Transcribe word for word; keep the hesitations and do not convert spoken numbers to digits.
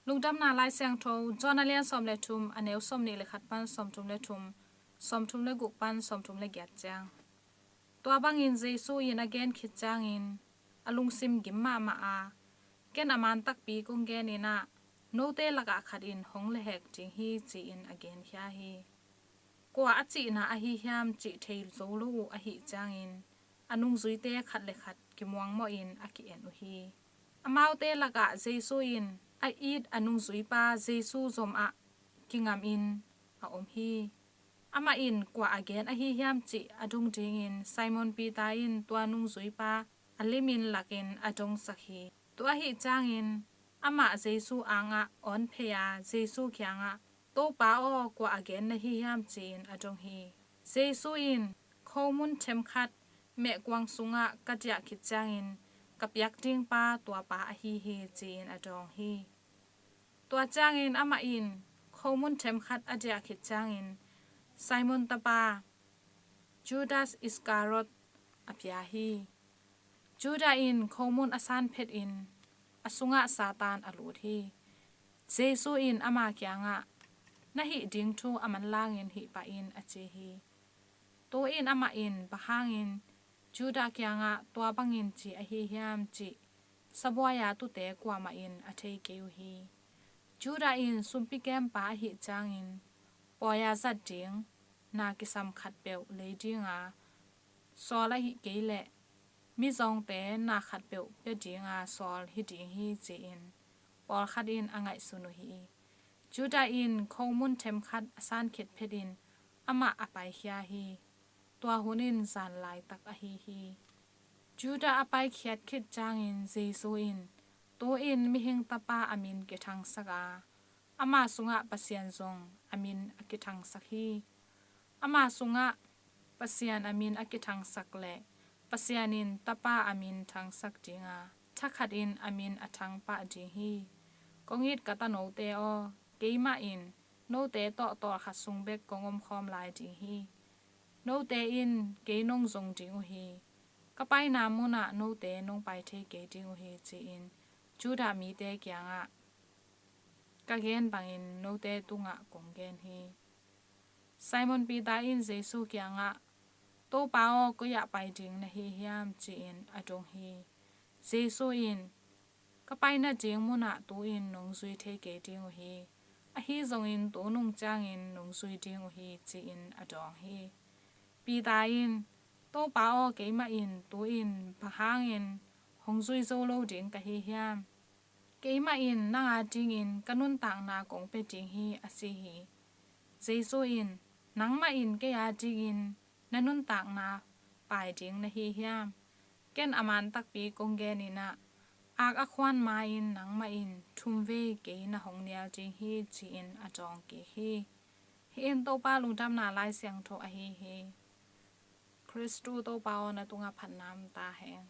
Lungdamna Lai Siangtho, John a lian sawm le thum, a neu sawm nih le khat pan sawm thum le thum, sawm thum le guk pan sawm thum le giat ciang. Tua bangin Jesu in a gen khit ciangin a lungsim gim mahmah a, ken a man takpi kong gen in ah, note lakah khat in hong lehhek ding hi, ci-in a genkhia hi. Kua a cihna ahi hiam cih thei zo lo uh ahih ciangin, a nungzuite khat le khat kimuangmawhin a ki-en uh hi. Amaute lakah Jesu in a it a nungzuipa Jesu zomah kingamin a om hi. Amah in kua a gen ahi hiam cih a dong dingin Simon Peter in tua nungzuipa a limin lakin a dongsak hi. Tua ahih ciangin amah Jesu angah awn phei a, Jesu kiangah, "Topa aw, kua a gen na hi hiam?" ci-in a dong hi. Jesu in, "Khomun themkhat mehkuang sungah ka diah khit ciangin ka piak dingpa tuapa ahi hi," ci-in a dawng hi. Tua ciangin amah in khomun themkhat a diah khit ciangin Simon tapa Judas Iscariot a pia hi. Judah in khomun a san phetin a sungah Satan a lut hi. Jesu in ama kiangah, "Na hih ding thu a manlangin hih pah in," a ci hi. Tu-in amah in bang hangin Judah kiangah tua bangin ci ahi hiam cih sabuai-a tute kuamah in a thei kei uh hi. Judah in sumpi kempa ahih ciangin pawi-a zat ding na kisam khat peuh lei dinga sawl ahih kei leh mizawngte na khat peuh pia dinga sawl hi ding hi, ci-in pawlkhat in a ngaihsun uh hi. Judah in khomun themkhat a san khit phetin amah a paikhia hi. Tua hun in zan laitak ahi hi. Judah a paikhiat khit ciangin Jesu in, "Tu-in mihing tapa a min kithangsak a, ama sungah Pasian zong a min a kithangsak hi. Ama sungah Pasian a min a kithangsak leh Pasian in tapa a min thangsak dinga, thakhatin a min a thangpah ding hi. Kong it ka tanote aw, keimah in note tawh tawlkhat sung bek kong omkhawm lai ding hi. Note in kei nong zong ding uh hi. Ka paina munah note nong pai thei kei ding uh hi," ci-in Judah mite kiangah ka gen bangin note tungah kong gen hi. Simon Peter in Jesu kiangah, "Topa aw, koi-ah pai ding na hi hiam?" ci-in a dong hi. Jesu in, "Ka paina ding munah tu-in nong zui thei kei ding uh hi. Ahi zongin tu nung ciangin nong zui ding uh hi," ci-in a dawng hi. Peter in, "Topa aw, keimah in tu-in bang hangin hong zui zo lo ding ka hi hiam? Keimah in nang a dingin ka nuntakna kong pia ding hi," a ci hi. Jesu in, "Nangmah in kei a dingin na nuntakna pai ding na hi hiam? Ken a man takpi kong gen in ah, ak a khuan ma-in nangmah in thumvei kei na hong nial ding hi," ci-in a dawng kik hi. Hih in Topa Lungdamna Lai Siangtho ahi hi. Khristu Topa aw, na tungah phatna om ta hen.